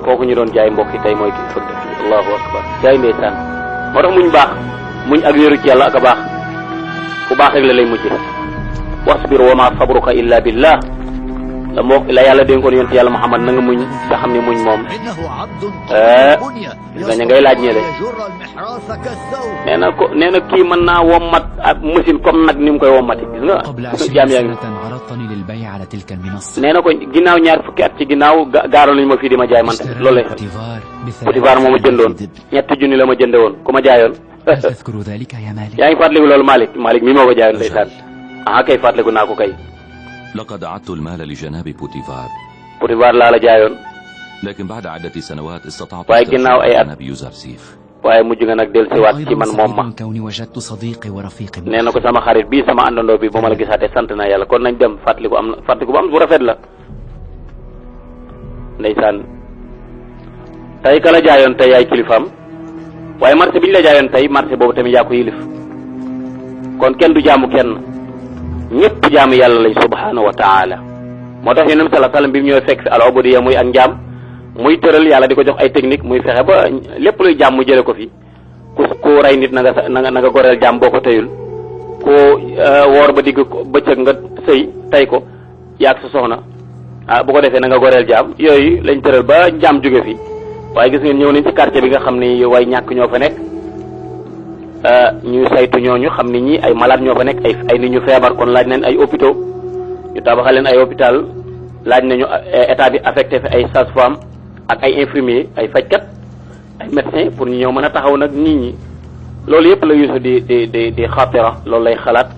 kooku ñu doon jaay mbokk yi tey mooy kilifa dëkk bi allahu akbar jaay ndeysaan moo tax muñ baax muñ ak wéeru ci yàlla ak a baax ku baax rek la lay mujje wasbir wa ma sabruka illa billah la moo la yàlla dénkoon yonent yàlla Muhammad na nga muñ nga xam ne muñ moom gis nga ngay laaj ñe de nee na kii mën naa wommat ak machine comme nag ni mu koy wommati gis nga jaam yaa ngi nee na ko ginnaaw ñaar fukki at ci ginnaaw gaaroon nañu ma fii di ma jaay man tamit loolu lay Potifar moo ma jëndoon ñetti junni la ma jënde woon ku ma jaayoon yaa ngi fàttaliku loolu Malick mi moo ko jaayoon ndeysaan kay fàttaliku naa ko kay
لقد عدت المال لجناب بوتيفار
laa la jaayoon
لكن بعد عدة سنوات استطعت
waaye ginnaaw ay at
جناب يوزرسيف
waaye mujj nga nag dellusiwaat ci man moom ma nee na ko sama xarit bii sama àndandoo bi ba ma la gisaatee sant naa yàlla kon nañ dem fàttaliku am na fàttaliku bu am bu rafet la ndeysaan tey ka la jaayoon tey yaay kilifaam waaye marché bi ñu la jaayoon tey marché boobu tamit yaa ko yilif kon kenn du jaamu kenn ñëpp jaamu yàlla lañ subhanahu wa taala moo tax yonent bi sallallahu alayhi wasallam bi mu ñëwee fekk fi al ubudiyya muy ak njaam muy tëral yàlla di ko jox ay technique muy fexe ba lépp luy jaam mu jële ko fi ku rey nit na nga goreel jaam boo ko tëyul ku woor ba digg bëccëg nga sëy tay ko yaag sa soxna bu ko defee na nga goreel jaam yooyu lañ tëral ba jaam jóge fi waaye gis ngeen ñëw nañ ci quartier bi nga xam ni way ñàkk ñoo fa nekk ñu saytu ñooñu xam ni ñi ay malade ñoo fa nekk ay nit ñu feebar kon laaj nañ ay hôpitaux ñu tabaxal leen ay hôpital laaj nañu état bi affecté fi ay sage-femme ak ay infirmier ay fajkat ay médecin pour ñu ñëw mën a taxaw nag nit ñi loolu yëpp la Yuusuf di xaatira loolu lay xalaat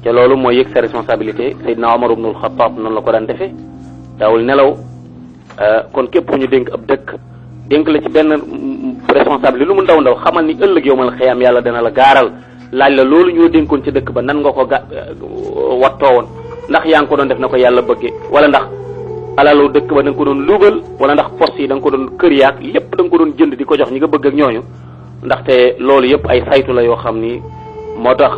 te loolu mooy yëg sa responsabilité Seydina Omar ibnul Xattaab noonu la ko daan defee daawul nelaw kon képp ku ñu dénk ab dëkk dénk la ci benn responsabilité lu mu ndaw ndaw xamal ni ëllëg yow mal xiyaam yàlla dana la gaaral laaj la loolu ñoo dénkoon ci dëkk ba nan nga ko wattoo woon ndax yaa ngi ko doon def na ko yàlla bëggee wala ndax alalu dëkk ba da nga ko doon luubal wala ndax poste yi da nga ko doon kër yaak lépp da nga ko doon jënd di ko jox ñi nga bëgg ak ñooñu ndaxte loolu yëpp ay saytu la yoo xam ni moo tax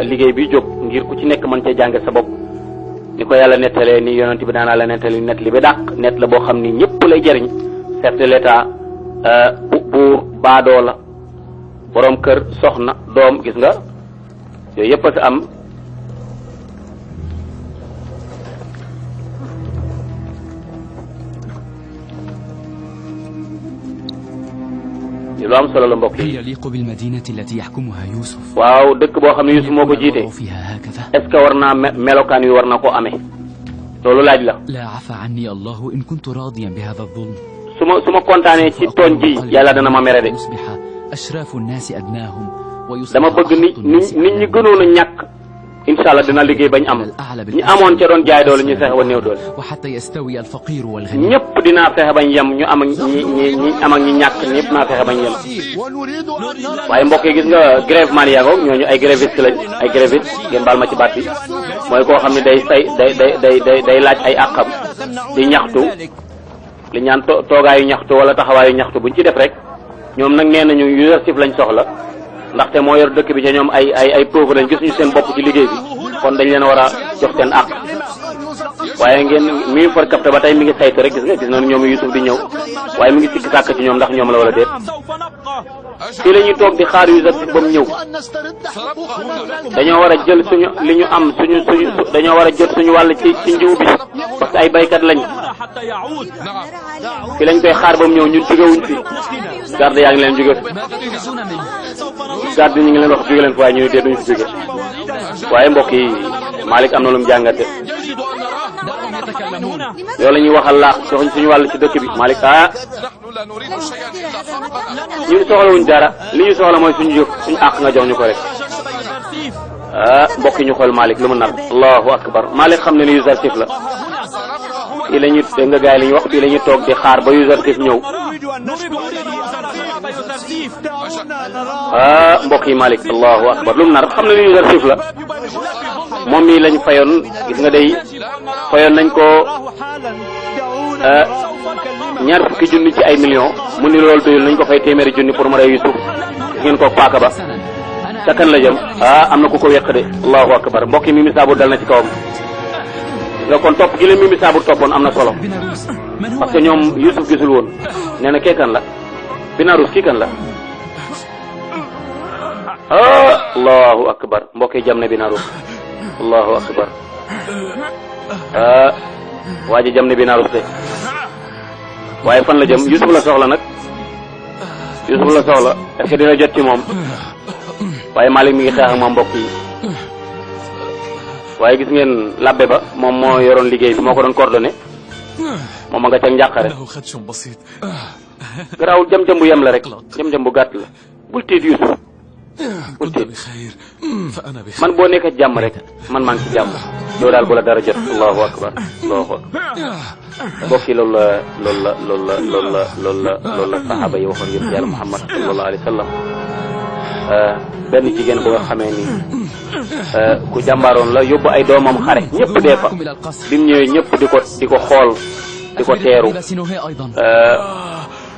liggéey bi jóg ngir ku ci nekk mën cee jànge sa bopp ni ko yàlla nettalee ni yonent bi daanaa la nettali net li bi dàq net la boo xam ni ñëpp lay jëriñ chef de l'état buur baadoo la borom kër soxna doom gis nga yooyu yëpp a fi am lu am solo la mbokk yi waaw dëkk boo xam ne Yuusuf moo ko jiite est ce que war naa melokaan wi war na koo amee loolu laaj la su ma kontaanee ci tooñ ji yàlla dana ma mere de dama bëgg nit ñi gënoon a ñàkk incha allah dina liggéey bañ am ñi amoon ca doon jaay doole ñu fexe ba néew doole ñëpp dinaa fexe bañ yem ñu am ak ñi am ak ñi ñàkk ñëpp naa fexe bañ yem waaye mbokk yi gis nga grève man yaagoog ñooñu ay gréviste lañ ay gréviste ngeen baal ma ci baat bi mooy koo xam ne day laaj ay àqam di ñaxtu li ñaan toogaayu ñaxtu wala taxawaayu ñaxtu buñ ci def rek ñoom nag nee nañu leadership lañ soxla ndaxte moo yor dëkk bi ca ñoom ay pauvre lañ gis ñu seen bopp ci liggéey bi kon dañ leen war a jox seen àq waaye ngeen mi ngi for capté ba tey mi ngi saytu rek gis nañu ñoom Yuusuf di ñëw waaye mi ngi sikki sàkk ci ñoom ndax ñoom la wala déet fii la ñuy toog di xaar Yuusuf ba mu ñëw dañoo war a jël suñu li ñu am suñu dañoo war a jot suñu wàll ci njiw bi parce que ay baykat lañ fi lañ koy xaar ba mu ñëw ñun jógewuñ fi garde yaa ngi leen jóge garde ñu ngi leen wax jóge leen fi waaye ñu ne dee duñu fi jóge waaye mbokk yi Malick am na lu mu jàngate yow la ñuy waxal laax joxuñ suñu wàll ci dëkk bi Malick ñun soxlawuñ dara li ñu soxla mooy suñu jëf suñu àq nga jox ñu ko rek mbokk yi ñu xool Malick lu mu nar allahu akbar Malick xam ne ni usertif la fii la ñuy dégg nga gars yi li ñuy wax fii la ñuy toog di xaar ba usertif ñëw mbokk yi Malick allahu akbar lu mu nar xam ne ni usertif la moom mii lañ fayoon gis nga day fayoon nañ ko ñaar fukki junni ci ay millions mu ni loolu doyul nañ ko fay téeméeri junni pour mu rey Yuusuf gis ngeen ko paaka ba ca kan la jëm am na ku ko wéq de allahu akbar mbokk yi Mimi Saabur dal na ci kawam nga kon topp gi leen Mimi Saabur toppoon am na solo parce que ñoom Yuusuf gisul woon nee na kee kan la Binarus kii kan la allahu akbar mbokk yi jam na Binarus allahu akbar waa ji jam na Binarus de waaye fan la jëm Yuusuf la soxla nag Yuusuf la soxla est-ce que dina jot ci moom waaye Malick mi ngi xeex ak moom mbokk yi waaye gis ngeen labbe ba moom moo yoroon liggéey bi moo ko doon coordonné moom a nga ca njàqare garaawul jam-jam bu yem la rek jam-jam bu gàtt la bul tiit Yuusuf bul tiit man boo nekk jàmm rek man maa ngi ci jàmm yow daal bu la dara jot allahu akbar allahu akbar mbokk yi loolu la saxaaba yi waxoon yëpp yàlla Muhammad sallallahu alayhi wa sallam benn jigéen bu nga xamee ni ku jàmbaaroon la yóbbu ay doomam xare ñëpp dee fa bi mu ñëwee ñëpp di ko xool di ko teeru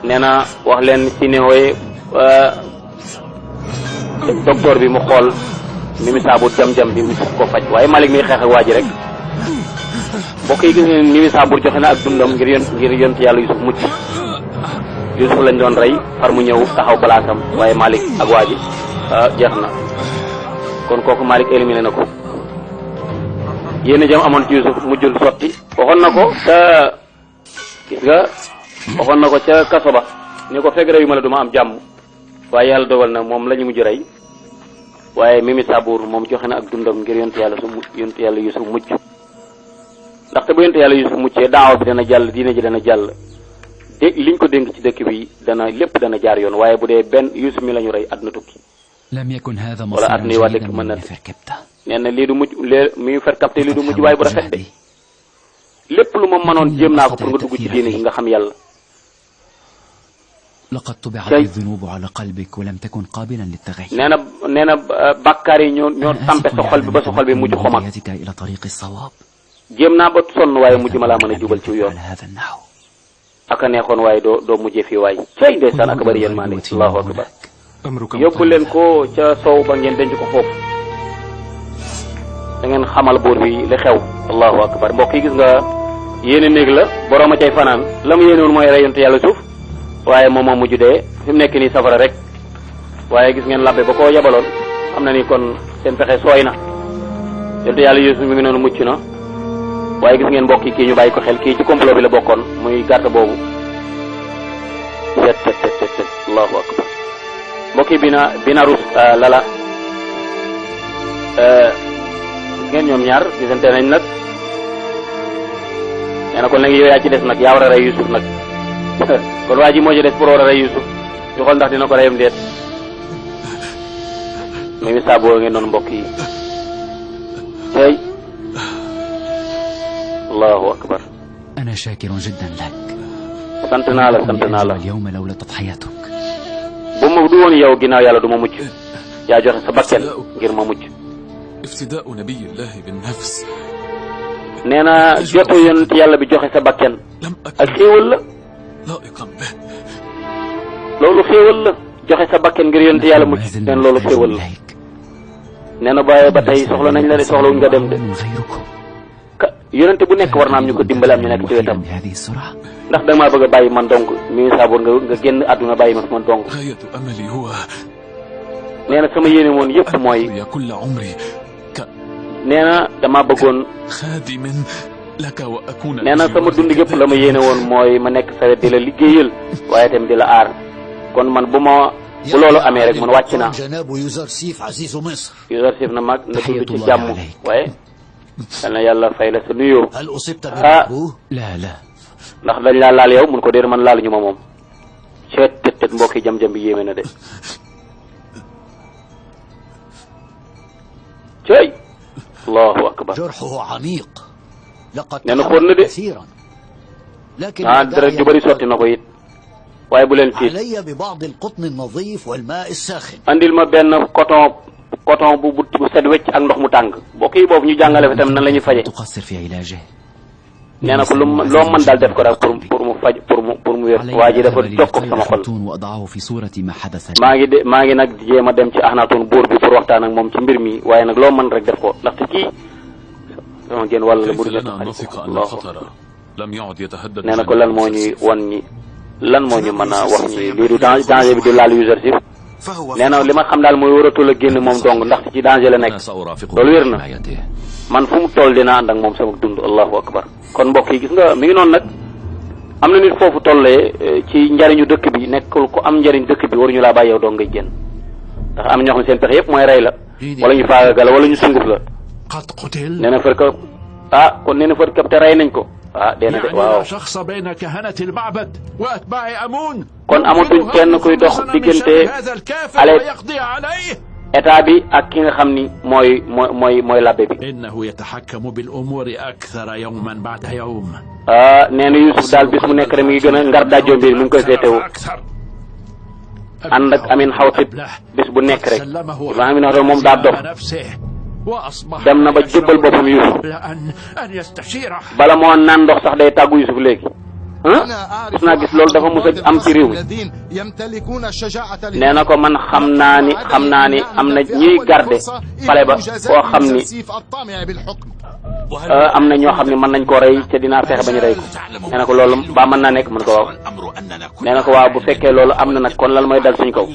nee na wax leen si ne wooye docteur bi mu xool Mimi Saabur jam-jam bi mu ko faj waaye Malick mi xeex ak waa ji rek mbokk yi gis ngeen ni Nisaabuur joxe na ak dundam ngir yont yàlla Yusuf mucc. Yusuf lañ doon rey far mu ñëw taxaw balaasam waaye Malik ak waa ji jeex na kon kooku Malik éliminé na ko. yéen a jëm amoon ci Yusuf mujjul sotti waxoon na ko ca gis nga waxoon na ko ca kaso ba ni ko fekk reyu ma la duma am jàmm waaye yàlla dogal na moom la ñu mujj rey waaye Nisaabuur moom joxe na ak dundam ngir yont yàlla Yusuf mucc ndaxte bu yont yàlla Yusuf muccee daawa bi dana jàll diine ji dana jàll liñ ko dénk ci dëkk bi lépp dana jaar yoon waaye bu dee benn Yusuf mi la ñu rey àdduna tukki wala àdduna yi waa dëkk mën na nee na lii du mujj mi fer capté lii du mujj waaye bu rafet de lépp lu ma mënoon jéem naa ko pour nga dugg ci diine gi nga xam yàlla. nee na bàkkaar yi ñoo tampe sa xol bi ba sa xol bi mujj xomal jéem naa ba sonn waaye mujj ma laa mën a jubal ci yoon aka neexoon waaye doo mujjee fii waay cay ndeysaan ak bari yéen maa ne allahu akbar yóbbu leen ko ca soow ba ngeen denc ko foofu da ngeen xamal buur bi li xew allahu akbar mbokk yi gis nga yéene néeg la borooma cay fanaan la mu yéene woon mooy rey yonte yàlla suuf waaye moom moo mujj dee fi mu nekk nii safara rek waaye gis ngeen labbe ba ko yebaloon xam na ni kon seen pexe sooy na yonte yàlla Yuusuf mi ngi noonu mucc na waaye gis ngeen mbokk yi kii ñu bàyyi ko xel kii ci complot bi la bokkoon muy gàtt boobu set allahu akbar mbokk yi bina rus lala ngeen ñoom ñaar gisante nañ nag nee na kon léegi yow yaa ci des nag yaa war a rey Yusuf nag kon waa ji moo ci des pour war a rey Yusuf ñu xool ndax dina ko reyam déet Nisaabuur ngeen noonu mbokk yi tey allahu akbar sant naa la bu ma du woon yow ginnaaw yàlla du ma mucc yaa joxe sa bakken ngir ma mucc nee na jotu yonent yàlla bi joxe sa bakken ak xéewal la loolu xéewal la joxe sa bakken ngir yonent yàlla mucc neen loolu xéewal la nee na bàyyi ba tey soxla nañ la de soxlawuñ nga dem de yonente bu nekk war na am ñu ko dimbale am ñu nekk ci wetam ndax da maa bëgg a bàyyi man donc Nisaabuur nga génn àdduna bàyyi ma man donc nee na sama yéene woon yëpp mooy nee na dama bëggoon nee na sama dund yëpp la ma yéene woon mooy ma nekk sa wet di la liggéeyal waaye tamit di la aar kon man bu loolu amee rek man wàcc naa Yuzarsif na mag na dund ci jàmm waaye yal na yàlla fay la sa nuyoo ndax dañ laa laal yow mun ko déer man laaluñu ma moom tët mbokki jam-jam bi yéeme na de cey allahu akbar nee na xóot na de deret ju bëri sotti na ko it waaye bu leen tiit andil ma benn coton bu set wecc ak ndox mu tàng mbokk yi boobu ñu jàngale fa tam nan la ñuy faje nee na ko loo mën daal def ko daal pour mu faj pour mu wér waa ji dafa jokk sama xol maa ngi nag jéem a dem ci Axnaatoon buur bi pour waxtaan ak moom ci mbir mi waaye nag loo mën rek def ko ndaxte kii sama génn wàll la bu dul nee na ko lan moo ñuy wan ñi lan moo ñu mën a wax ñi lii du danger bi du laal Yuzarsif nee na li ma xam daal mooy waratul a génn moom dong ndaxte ci danger la nekk loolu wér na man fu mu toll dinaa ànd ak moom sama dund allahu akbar kon mbokk yi gis nga mi ngi noonu nag am na nit foofu tollee ci njariñu dëkk bi nekkul ko am njariñ dëkk bi waruñu laa bàyyi yow dong ngay génn ndax am ñoo xam ne seen pexe yëpp mooy rey la wala ñu faagagal la wala ñu sunguf la nee na fër ka kon nee na fër ka te rey nañ ko dee na de waaw kon amatuñ kenn kuy dox diggante ale état bi ak ki nga xam ni mooy labbe bi nee na Yusuf daal bis mu nekk rek mi ngi gën a ngar dajjoo mbir mi ngi koy féetewu ànd ak Amin Xawtib bis bu nekk rek Amin Xawtib moom daa dof dem na ba jébbal boppam Yusuf bala moo naan ndox sax day tàggu Yusuf léegi gis naa gis loolu dafa mos a am ci réew mi nee na ko man xam naa ni am na ñuy garde pale ba koo xam ni am na ñoo xam ne mën nañ koo rey te dinaa fexe bañ rey ko nee na ko loolu ba mën naa nekk mën ko waaw nee na ko waaw bu fekkee loolu am na nag kon lan mooy dal suñ kaw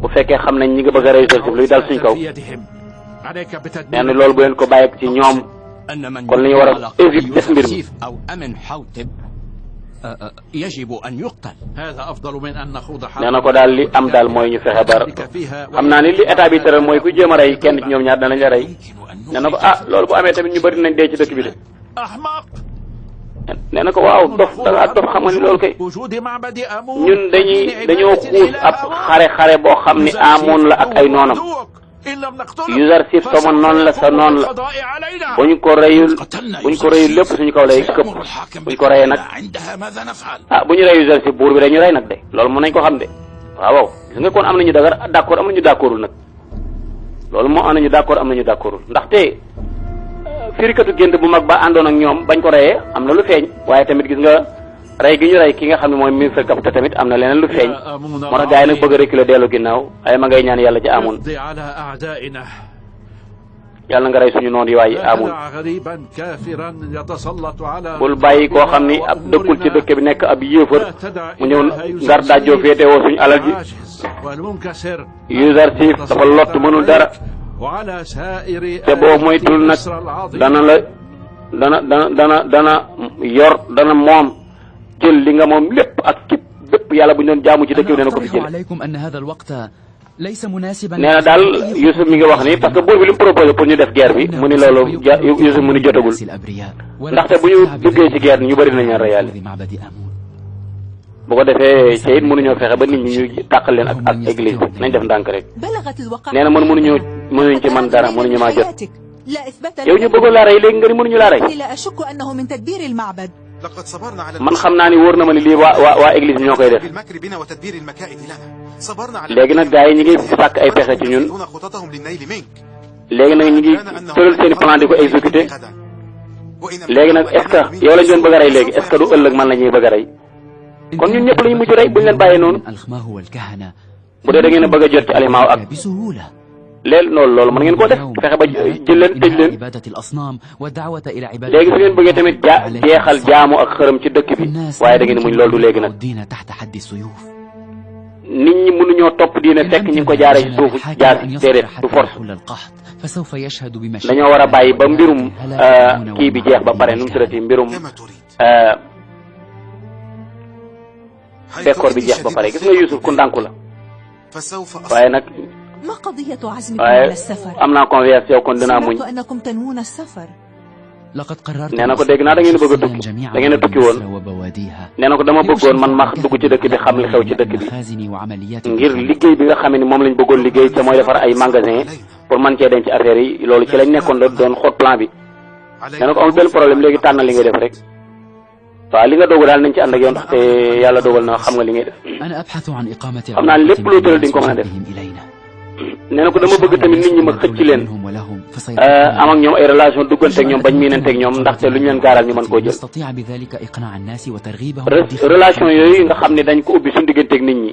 bu fekkee xam nañ ñi nga bëgg a rey Yuusuf luy dal suñ kaw nee na loolu bu leen ko bàyyi ci ñoom kon li ñu war a éviter def mbir mi nee na ko daal li am daal mooy ñu fexe ba xam naa ni li état bi tëral mooy ku jéem a rey kenn ci ñoom ñaar danañ la rey nee na ko loolu bu amee tamit ñu bëri nañ dee ci dëkk bi de nee na ko waaw dof da ngaa dof xam nga ni loolu kay ñun dañoo xuus ab xare boo xam ni amoon la ak ay noonam Yuzarsif sama noonu la sa noonu la buñ ko reyul lépp suñu kaw lay këpp buñ ko reyee nag bu ñu rey Yuzarsif buur bi dañu rey nag de loolu mën nañ ko xam de waaw gis nga kon am nañu d'accord am nañu d'accordul nag loolu moo am nañu d'accord am nañu d'accordul ndaxte firikatu gént bu mag ba àndoon ak ñoom bañ ko reyee am na lu feeñ waaye tamit gis nga rey gi ñu rey ki nga xam ne mooy ministre Kapta tamit am na leneen lu feeñ moo tax gars yi nag bëgg a reculer dellu ginnaaw ay ma ngay ñaan yàlla ci amoon yàlla nga rey suñu noonu yi waaye amoon bul bàyyi koo xam ni ab dëkkul ci dëkk bi nekk ab yéefar mu ñëw ngar daajoo féetewoo suñu alal ji Yuzarsif dafa lott mënul dara te boo moytul nag dana yor dana moom jël li nga moom lépp ak képp bépp yàlla bu ñu doon jaamu ci dëkk bi dana ko fi jël nee na daal Youssouf mi ngi wax ni parce que buur bi li mu proposé pour ñu def guerre bi mu ni loolu Youssouf mu ni jotagul ndaxte bu ñu duggee ci guerre ñu bëri nañu rey yàlla bu ko defee ca it mënuñoo fexe ba nit ñi ñu tàqal leen ak église bi nañ def ndànk rek nee na mënuñ ci man dara mënuñu maa jot yow ñu bëggoon laa rey léegi nga ni mënuñu laa rey man xam naa ni wóor na ma ni lii waa église bi ñoo koy def léegi nag gars yi ñu ngi sàkk ay pexe ci ñun léegi nag ñu ngi tëral seen i plan di ko exécuter léegi nag est-ce que yow lañ doon bëgg a rey léegi est-ce que du ëllëg man la ñuy bëgg a rey kon ñun ñëpp la ñu mujj rey buñ leen bàyyee noonu bu dee da ngeen a bëgg a jot ci alimaaw ak loolu mën ngeen koo def fexe ba jël leen tëj leen léegi su ngeen bëggee tamit jeexal jaamu ak xërëm ci dëkk bi waaye da ngeen muñ loolu du léegi nag nit ñi mënuñoo topp diine fekk ñu ngi ko jaaree ci suufu jaar déedéet du force dañoo war a bàyyi ba mbirum kii bi jeex ba pare nu mu tuddati mbirum bekkoor bi jeex ba pare gis nga Youssouf ku ndànku la waaye nag waaye am naa confiance yow kon dinaa muñ nee na ko dégg naa da ngeen bëgg a tukki da ngeen a tukki woon nee na ko dama bëggoon man ma dugg ci dëkk bi xam li xew ci dëkk bi ngir liggéey bi nga xam ne moom lañ bëggoon liggéey ca mooy defar ay magasin pour man cee denc ci affaire yi loolu ci lañ nekkoon doon xool plan bi nee na ko amul benn problème léegi tànn li ngay def rek waaw li nga dogu daal nañ ci ànd ak yow ndaxte yàlla dogal na xam nga li ngay def xam naa lépp loo tëral di nga ko mën a def nee na ko dama bëgg tamit nit ñi ma xëcc leen am ak ñoom ay relation duggante ak ñoom bañ miinante ak ñoom ndaxte lu ñu leen gaaral ñu mën koo jël relation yooyu nga xam ne dañ ko ubbi suñu diggante ak nit ñi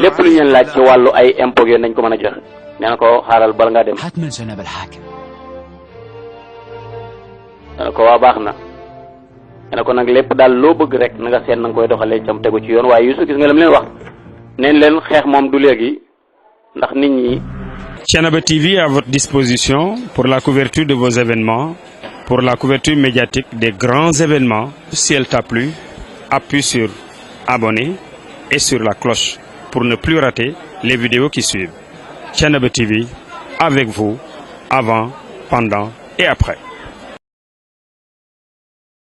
lépp lu ñu leen laaj ci wàllu ay impôts yooyu nañ ko mën a joxe nee na ko xaaral bala ngaa dem nee na ko waa baax na nee na ko nag lépp daal loo bëgg rek na nga seet na nga koy doxalee cam tegu ci yoon waaye Youssouf gis nga lam leen wax neen leen xeex moom du léegi ndax nit ñi.
Thiénaba TV à votre disposition pour la couverture de vos événements, pour la couverture médiatique des grands événements. Si elle t'a plu, appuie sur abonner et sur la cloche pour ne plus rater les vidéos qui suivent. Thiénaba TV avec vous avant, pendant et après.